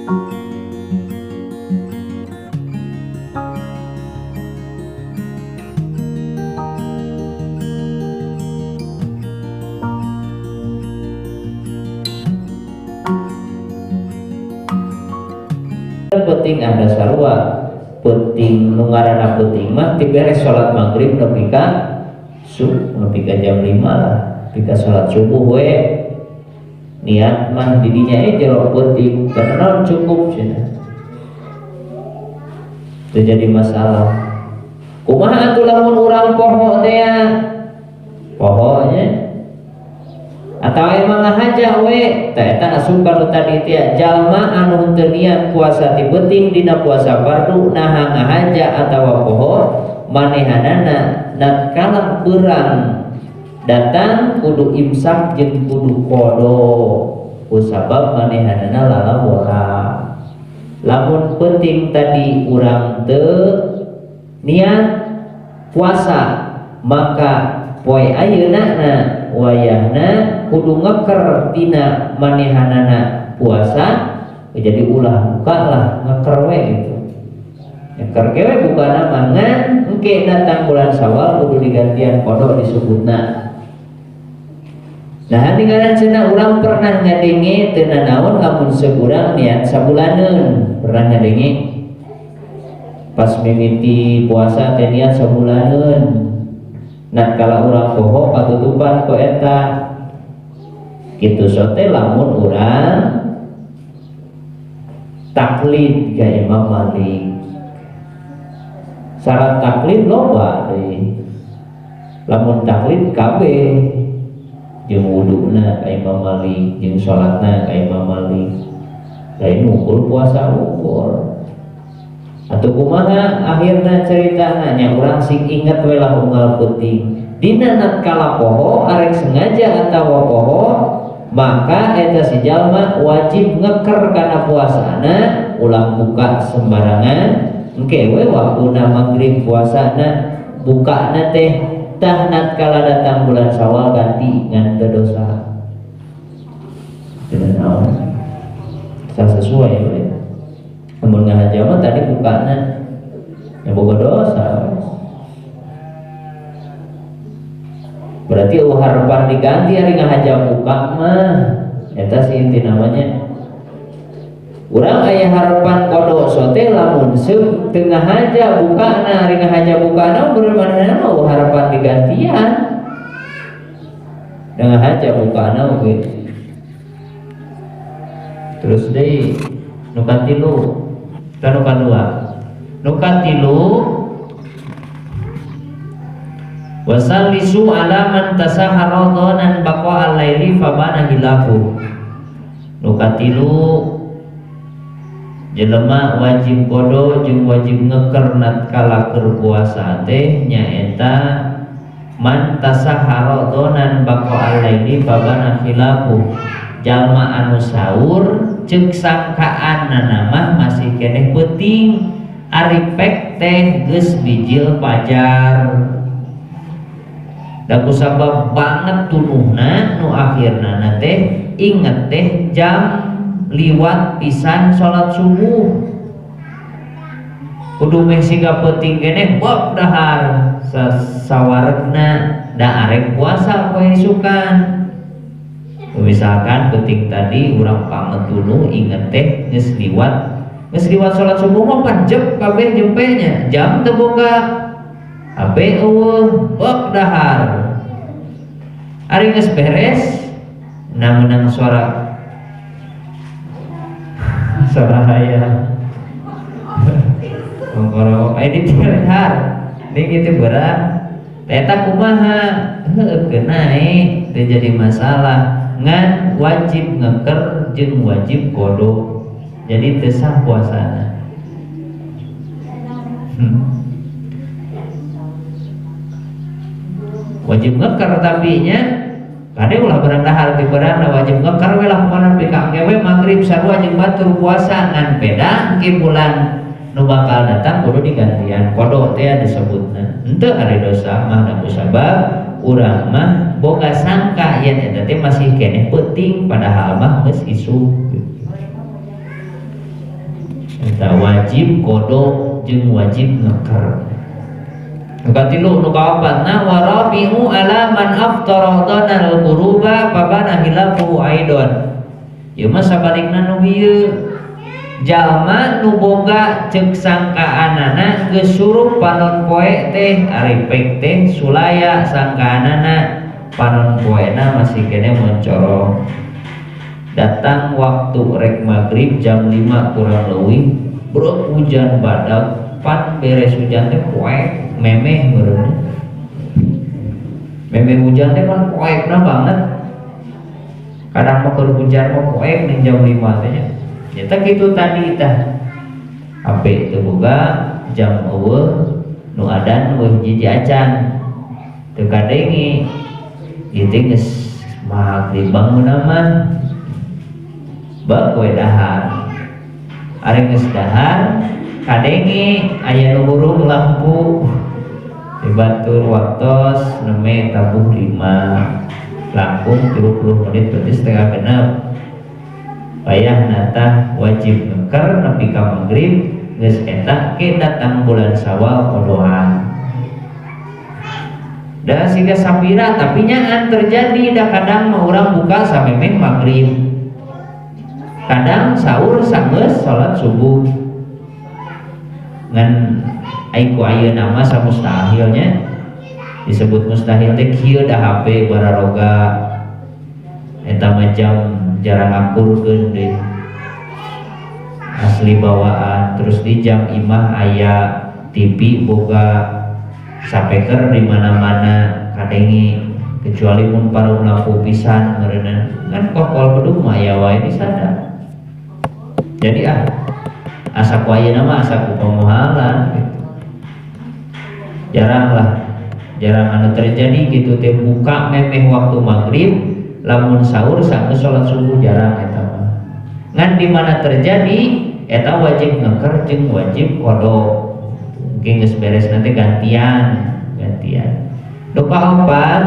Penting ada sarua penting nu ngaranna penting mah ti beres salat maghrib nepi ka subuh, nepi ka jam 5 lah, nepi ka salat subuh we niat mah didinya jero penting karena cukup cenah teu jadi masalah. Kumaha atuh lamun urang poho teh poho nya atau emang ngahaja we tah eta asup ka nu tadi teh jalma anu henteu niat puasa ti peuting dina puasa fardu naha ngahaja atawa poho manehanana natkala beurang datang kudu imsak jeung kudu qada kusabab manehanana lalawara. Lamun peuting tadi urang teu niat puasa maka poe ayeuna na wayahna kudu ngeker tina manehanana puasa, jadi ulah buka lah ngeker we gitu. Ngeker ge we bukana mah ngan engke datang bulan Syawal kudu digantian qada disebutna. Nah ninggalan cenah urang pernah ngadenge teu nanaon lamun seurang niat sabulaneun, pernah ngadenge pas mimiti puasa teh niat sabulaneun. Nah kalau urang poho katutupan ku eta kitu sote lamun urang taklid ka Imam Malik. Syarat taklid loba deui. Lamun taklid kabeh jeung wuduna ka Imam Malik, jeung salatna ka Imam Malik. Lain ngumpul puasa ukur. Atau kumaha akhirna ceritana nya urang sing inget we lah unggal peuting. Dina natkala poho arek sengaja atawa poho maka eta si jalma wajib ngeker kana puasana ulah buka sembarangan. Engke we waktuna maghrib puasana bukana teh tah natkala datang bulan Syawal ganti ngan teu dosa. Teu naon. Sah sesuai we. Lamun ngahaja mah tadi bukana ya boga dosa. Berarti harapan diganti hari ngahaja buka mah eta sih inti namanya. Urang aya harapan qada sote lamun seum teu ngahaja bukana hari ngahaja bukana bermanehna mah harapan digantian. Ngahaja bukana oge. Terus deui nu katilu, ta nu kadua. Nu katilu wasallisu ala man tasahara dhanan baqa al-laili fabana hilafu. Nu katilu jelema wajib qada jeung wajib ngeker natkala keur puasa teh nyaeta man tasahara dhanan baqa al-laili fabana hilafu. Jalma anu sahur ceuk sangkaan mah masih keneh peuting ari pek teh geus bijil pajar. Da kusabab banget tunuhna nu akhirna teh inget teh jam liwat pisan salat subuh. Kudu meh siga peuting keneh bok dahar sawaregna da arek puasa poe isukan. Misalkan peuting tadi urang panget dulu inget teh geus liwat salat subuh mah panjep kabeh jempenya jam teu boga HP eueuh bok dahar ari geus beres na meunang suara suara hayang kongkorok aya di dahar ini kitu berat eta kumaha heueuh keun teu jadi masalah ngan wajib ngeker jeung wajib qada jadi teu sah puasana. Wajib ngeker tapi nya kade ulah barang dahar di barang wajib ngeker we lah pokona pika engke we maghrib sarua jeung batur puasa ngan beda engke bulan nu bakal datang kudu digantian qada teh disebutna henteu ari dosa mah da kusabab urang mah boga sangka yen eta teh masih keneh peuting padahal mah geus isuk. Eta wajib qada jeung wajib ngeker. Nu katilu nu kaopatna warabi'u ala man aftara dhanal ghuruba fabana hilafu aidon. Ieu mah sabalikna nu ieu. Jalma nu boga ceuk sangkaanana geus surup panon poe teh ari pek teh sulaya sangkaanana panon poena masih kene moncorong. Datang waktu rek maghrib jam 5 kurang leuwih brok hujan badak pan beres hujan teh poek memeh meureun. Memeh hujan teh pan poekna banget. Kadang mah keur hujan mah poek ning jam 5 teh nya. Nyata kitu tadi tah. HP teu boga jam eueuh nu adan eueuh hiji acan. Teu kadenge. Ieu teh geus maghrib bangunna mah. Bak we dahar. Ari geus dahar kadenge aya nu hurung lampu. Dibatur waktos neme tabuh 5 langkung 30 menit berarti setengah genep. Payah natah wajib ngeker nepi ka maghrib geus eta ke datang bulan Syawal qodoan. Da siga sapira tapi nyaan terjadi da kadang mah urang buka samemeh maghrib. Kadang sahur sanggeus salat subuh. Ngan ai ku ayeuna mah samustahilnya disebut mustahil teh kieu da HP bararoga eta mah jam jarang akurkeun deui asli bawaan terus di jam imah aya TV boga sapeker di mana-mana kadenge kecuali mun parum lampu pisan meureunna kan kokol bedug mah aya wae di sana. Jadi asa ku ayeuna mah asa ku pamohalan gitu. Jarang lah, jarang anu terjadi gitu teh buka memeh waktu maghrib lamun sahur sampai sholat subuh jarang eta mah. Ngan di mana terjadi eta wajib ngeker jeung wajib qada. Mungkin geus beres nanti gantian, gantian. Nu kaopat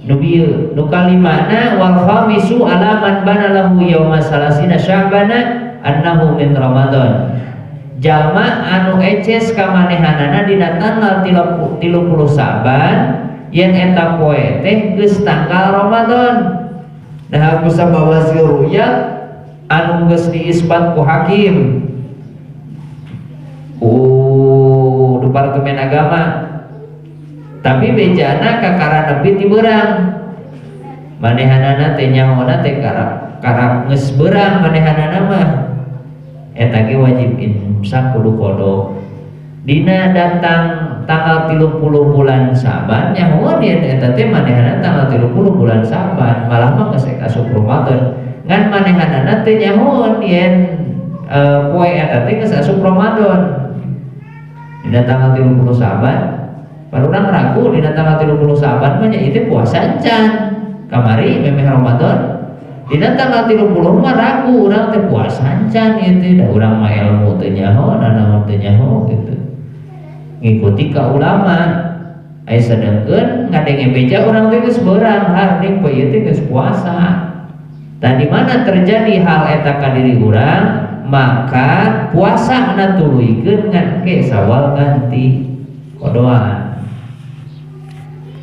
nu bieu, nu kalimana wal khamisu ala man bana lahu yauma salasina sya'bana annahu min Ramadan. Jalma anu eces kamanehanana dina tanggal 30 Sa'ban yen eta poe teh geus tanggal Ramadan. Nah kusabab hasil ru'yat anu geus diisbat ku hakim ku departemen agama. Tapi bejana kakara nepi ti beurang. Manehanana teh nyahona teh karak geus beurang manehanana mah. Eta ge wajib imsak kudu qada. Dina datang tanggal 30 bulan Sa'ban nyahoan yen eta teh manehanana tanggal 30 bulan Sa'ban malah mah geus asup Ramadan. Ngan manehanana teh nyahoan yen poe eta teh geus asup Ramadan. Dina tanggal 30 Sa'ban urang ragu dina tanggal 30 Sa'ban mah nya ieu puasa encan. Kamari memeh Ramadan dina tanggal 30 mah ragu urang teh puasa encan ieu teh da urang mah ilmu teu nyaho nanaon teu nyaho gitu. Ngikuti ka ulama aya sedengkeun ngadenge beja urang teh geus beurang harding poe ieu teh geus puasa. Tah di mana terjadi hal eta ka diri urang maka puasa na tuluykeun ngan ke Sawal ganti qodoan.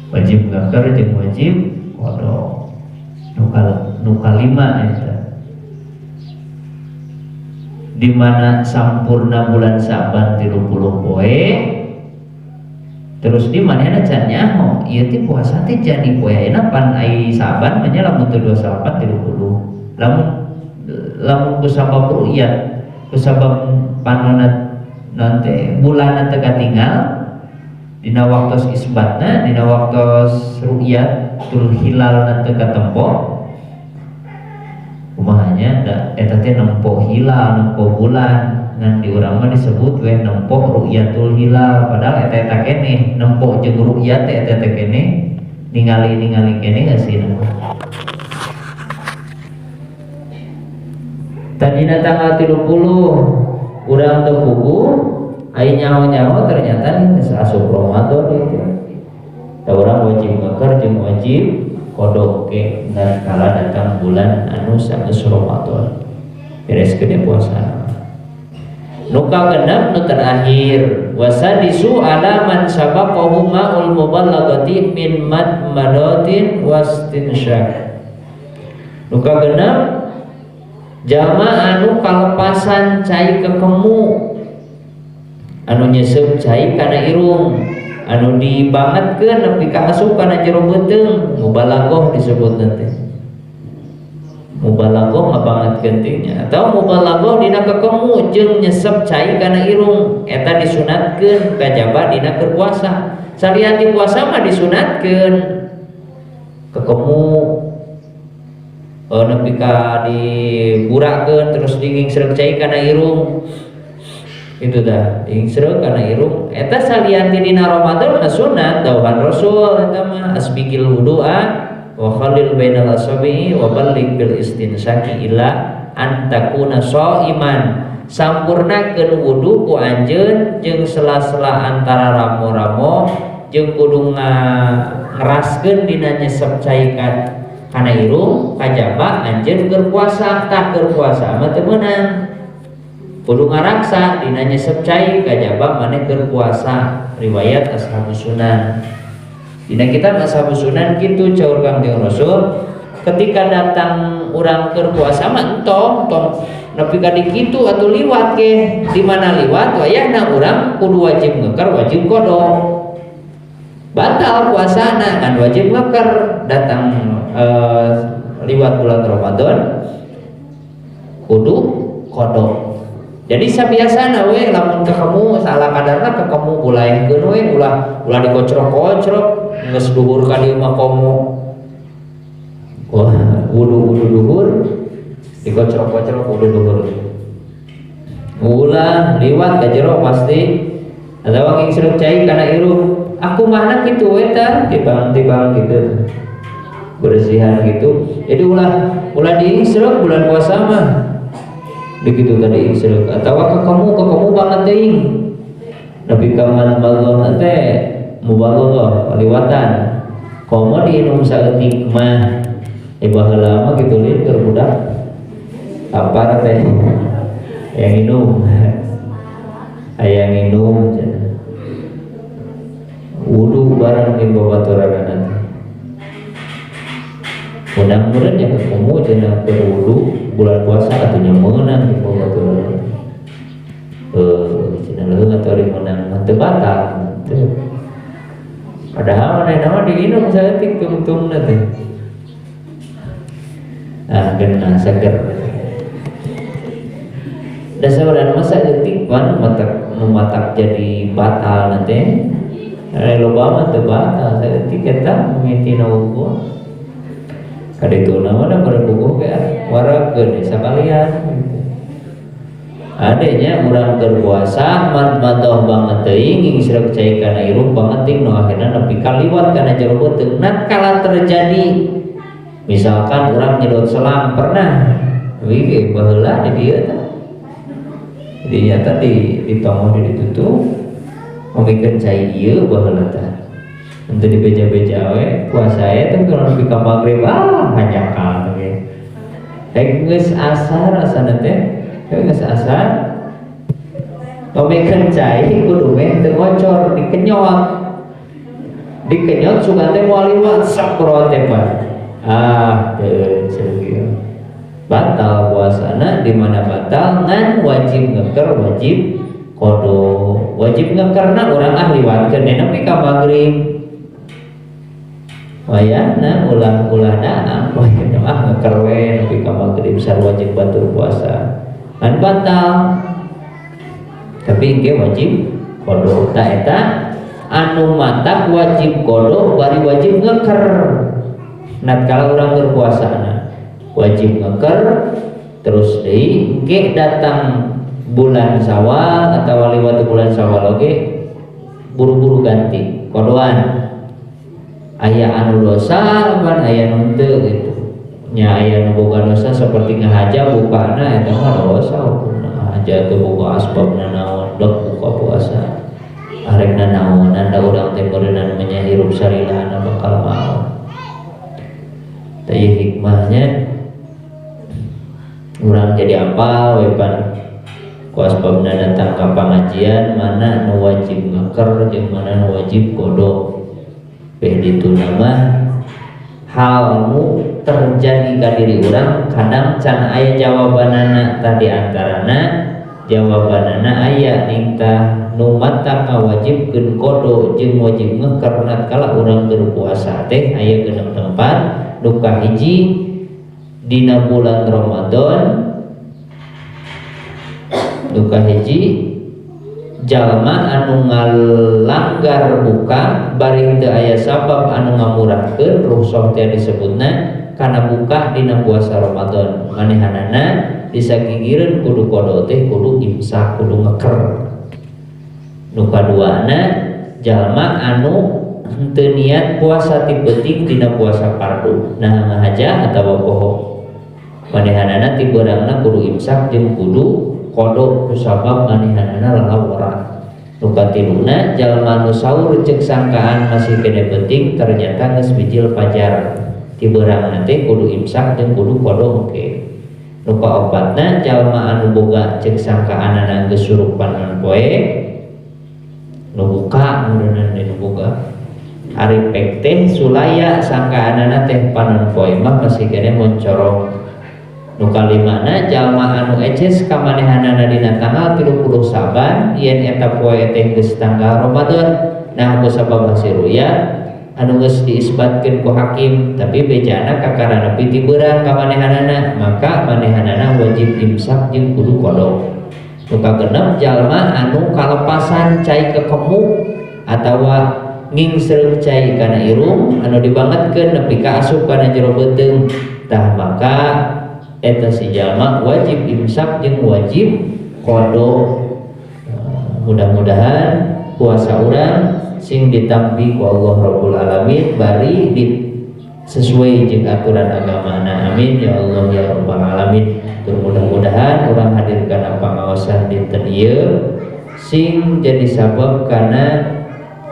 Wajib ngaker jeung wajib qada. Nu kalima eta. Di mana sampurna bulan Sa'ban 30 poe terus di manehna can nyaho ieu teh puasa teh jadi poe ayeuna pan ai Sa'ban mah nya lamun teu 28 30. Lamun lamun kusabab ru'yat kusabab panonna nanti bulanna teu katinggal dina waktos isbatna dina waktos ru'yatul hilalna teu katempo kumaha nya da eta teh nempo hilal nempo bulan ngan di urang mah disebut we nempo ru'yatul hilal padahal eta eta keneh nempo jeung ru'yat teh eta eta keneh ningali-ningali keneh geus nempo. Tadina tanggal 30 urang teu puguh ai nyaho-nyaho ternyata geus asup Ramadan itu. Da urang wajib ngeker jeung wajib qada ke ngan kala datang bulan anu sageus Ramadan. Beres gede puasa. Nu kagenep, nu terakhir, wasadisu ala man sabaqahu ma'ul mubalaghati min madmadatin wastinsyaq. Nu kagenep, jalma anu kalepasan cai kekemu, anu nyesep cai kana irung, anu dibangetkeun nepi ka asup kana jero beuteung, mubalaghah disebutna teh. Mubalaghah ngabangetkeun teh nya, atau mubalaghah dina kekemu jeung nyesep cai kana irung, eta disunatkeun kajaba dina keur puasa. Salian di puasa mah disunatkeun kekemu, nepi ka diburakeun terus diingsreuk cai kana irung. Itu dah diingsreuk kana irung, eta salian ti dina Ramadan mah sunat dawuhan Rasul eta mah, asbigil wudu'a wa khalil bainal asabi wa balligh bil istinsaki illa an takuna shaiman. Sampurnakeun wudu ku anjeun jeung sela-sela antara ramo-ramo, jeung kudu ngeraskeun dina nyesep cai kana irung kajaba anjeun keur puasa. Tah, keur puasa mah teu meunang, kudu ngaraksa dina nyesep cai kajaba maneh keur puasa. Riwayat Ashabus Sunan, dina kitab Ashabus Sunan kitu caur Kangjeng Rasul, ketika datang urang keur puasa mah entong tong nepi ka dikitu atuh, liwat ke di mana liwat wayahna urang kudu wajib ngeker, wajib qada, batal puasana kan, wajib ngeker. Datang liwat bulan Ramadan kudu qada. Jadi sabiasana we, lamun ketemu salah kadarna ketemu bulaehkeun we, ulah ulah dikocrok-kocrok. Geus duhur ka dieu mah komo, wah, wudu wudu duhur dikocrok-kocrok, wudu duhur ulah liwat ka jero pasti, atau ngingsreuk cai kana irung. Aku mana kitu we tah, tibang-tibang gitu, bersihan gitu. Jadi ulah ulah diingsreuk bulan puasa mah begitu tadi, ingsreuk atau kekemu kekemu banget teuing nepi ka madmadhah teh mubalaghah, kaliwatan. Komo diinum saeutik mah. Baheula mah kitu lin, keur budak lapar teh yang minum, aya minum cenah, wudu bareng jeung babaturanna teh. Mudah-mudahan ya ketemu cenah keur wudu bulan puasa atuh nya, meunang di babaturan cenah, leuh atuh ari meunang mah teu batal teu. Padahal manehna mah diinum saeutik tungtungna teh. Ah, geuna seger. Da saurana mah saeutik pan matak nu matak jadi batal nanti. Ari loba mah teu batal saeutik eta mimitina unggul. Kadituna mah da pada buku ge waragkeun sakalian gitu. Adanya urang keur puasa madmadah banget teuing, ngingsreuk cai kana irung banget teuing, nu akhirna nepi ka liwat kana jero beuteung. Kala terjadi misalkan urang nyedot selang, pernah wih baheula di dieu tah, di nyata di tonggoh di ditutup ngomikeun cai ieu baheula tah. Untuk di beja-beja we puasa teh kalau nepi ka magrib, ah, hanjakal ge. Rek geus asar asana teh, geus asar ngomikeun cai kudu meh teu ngocor, dikenyot dikenyot, sugan teh moal liwat, saprot teh pan, ah, teu serius, batal puasana. Di mana batal ngan wajib ngeker, wajib qada. Wajib ngekerna urang ah liwatkeun nepi ka magrib wayahna, ulah ulah daang wayahna, ah, ngeker we nepi ka magrib, sarua jeung batur puasa kan batal, tapi engke wajib qada. Ta eta anu matak wajib qada bari wajib ngeker. Natkala urang berpuasana wajib ngeker terus deui, engke datang bulan Sawal atau liwat bulan Sawal oge buru-buru ganti qodoan. Aya anu dosa pan, aya nu teu gitu nya. Aya nu boga dosa seperti ngahaja bukana, eta mah dosa hukumna. Ngahaja teu boga asbabna naon, dek buka puasa arek naonan, da urang teh meureunnan menya hirup salilana bakal maot. Tah, hikmahnya urang jadi apal we pan. Ku asbabna datang ka pangajian mana nu wajib ngeker jeung mana nu wajib qodho. Beh dituna mah hal nu terjadi ka diri urang kadang can aya jawabanana. Tadi antarana jawabanana aya ningtah nu matak ngawajibkeun qodho jeung wajib ngeker kala urang keur puasa teh aya 6 tempat. Nu kahiji dina bulan Ramadan, nu kahiji jalma anu ngalanggar buka bari teu aya sabab anu ngamurahkeun, rukhsah teh disebutna kana buka dina puasa Ramadan. Manehanana disagigireun kudu qodho teh kudu imsak, kudu ngeker. Nu kaduana jalma anu henteu niat puasa ti peuting dina puasa fardu, nah ngahaja atawa poho, manehanana ti beurangna kudu imsak jeung kudu qodho kusabab manehanana lalawara. Nu katiluna jalma nu sahur ceuk sangkaan masih kene penting ternyata geus bijil fajar, ti beurangna teh kudu imsak jeung kudu qodho oge. Nu kaopatna jalma anu boga ceuk sangkaanana geus surup panon poe nu buka, meureunna nu boga ari pek teh sulaya sangkaanana teh panon poe mah masih kene moncorong. Nu kalimana jalma anu eces kamanehanana dina tanggal 30 Saban yen eta poe teh geus tanggal Ramadan, nah ku sabab hasil ruya anu geus diisbatkeun ku hakim tapi bejana kakara nepi ti beurang kamanehanana, maka manehanana wajib imsak jeung kudu qodho. Nu kagenep jalma anu kalepasan cai kekemuk atawa ngingsreung cai kana irung anu dibangetkeun nepi ka asup kana jero beuteung, tah maka eta si jalma wajib imsak jeung wajib qodho. Mudah-mudahan puasa urang sing ditampi ku Allah Rabbul Alamin bari di sesuai jeung aturan agamana. Amin ya Allah ya Rabbal Alamin. Tur mudah-mudahan urang hadir kana pangaosan dinten ieu sing jadi sabab kana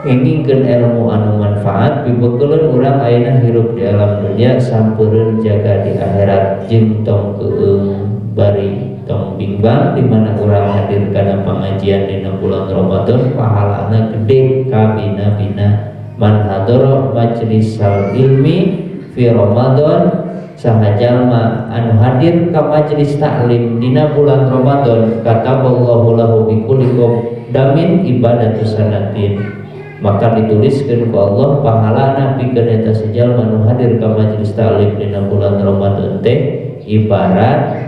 ngengingkeun ilmu anu manfaat pibeukeulun urang ayeuna hirup di alam dunia sampeureun jaga di akhirat jeung tong keueung bari tong bimbang di mana urang hadir kana pangajian dina bulan Ramadan pahalana gede kabina-bina. Man hadara majlisal ilmi fi Ramadan, saha jalma anu hadir ka majelis taklim dina bulan Ramadan, kataballahu lahu bi kulli damin ibadatu sanatin, maka dituliskeun ku Allah pahalana pikeun eta si jalma nu hadir ka majelis taklim dina bulan Ramadan teh ibarat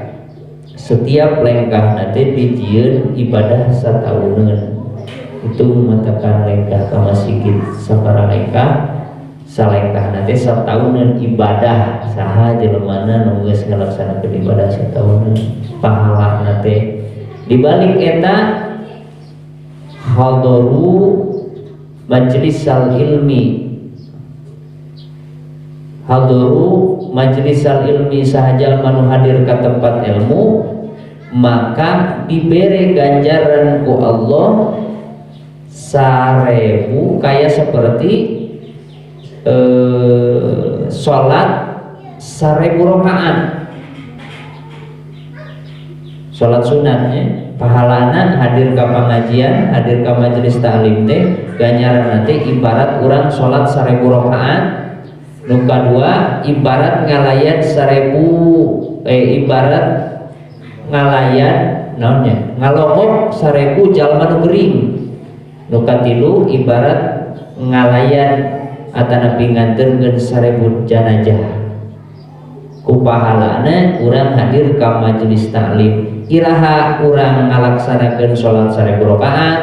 setiap lengkah teh dijieun ibadah satauneun. Itu mengatakan lengkah ka masjid sabaraha lengkah, salengkah nanti satauneun ibadah. Saha jelemana nu geus ngalaksanakeun ibadah satauneun pahalana teh dibalik eta hadaru majlisal ilmi. Hadaru majlisal ilmi, saha jalma nu hadir ka tempat ilmu maka dibere ganjaran ku Allah 1000 kayak seperti sholat 1000 rakaat sholat sunatnya. Pahalana hadir ke pengajian, hadir ke majelis taklim teh ganjaran nanti ibarat orang sholat 1000 rakaat. Nu kadua ibarat ngalayan 1000 ibarat ngalayan naonnya ngalongok 1000 jalma nu gering. Nu katilu ibarat ngalayan atanapi nganterkeun 1000 janajah. Ku pahalana urang hadir ka majelis taklim, iraha urang ngalaksanakeun salat 1000 rakaat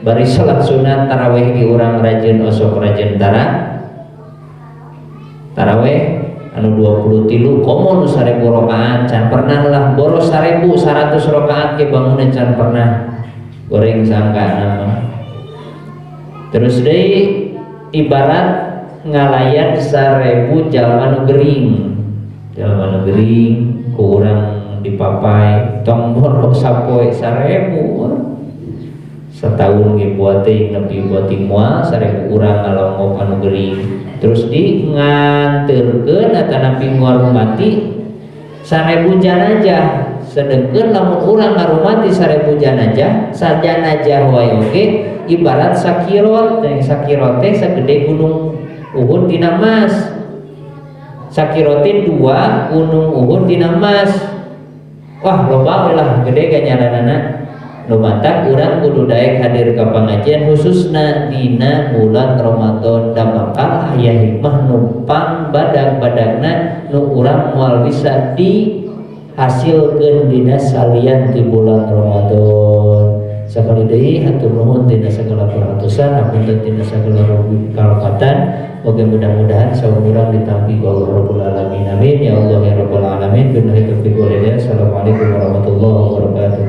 bari salat sunat tarawih di urang rajin osok rajin tarawih anu 23 komo nu 1000 rakaat can pernah lah boros 1100 rakaat ke bangunan can pernah goreng sangka nama. Terus deui ibarat ngalayan 1000 jalma nu gering, jalma nu gering ku urang dipapai tong boros sapoe 1000 setahun ge buat teh nepi buat moal 1000 urang ngalongok anu gering. Terus di nganterkeun atanapi ngormati 1000 janajah. Sedengkeun lamun urang ngarumati 1000 janajah, sajanajah wae oge ibarat sakirat, yang sakirat teh sagede gunung Uhud dina emas. Sakirat teh dua gunung Uhud dina emas. Wah, loba lah, gede ganjaranana. Nu matak urang kudu daek hadir ka pangajian, khususna dina bulan Ramadan, da bakal aya hikmah nu pang badag-badagna nu urang moal bisa dihasilkeun dina salian di bulan Ramadan. Sakali deui hatur nuhun dina segala perhatosan, hapunten dina segala kalepatan. Oke, mudah-mudahan saum urang ditampi ku Allah Rabbul Alamin. Amin ya Allah ya Rabbal Alamin. Billahi taufiq wal hidayah. Assalamualaikum warahmatullahi wabarakatuh.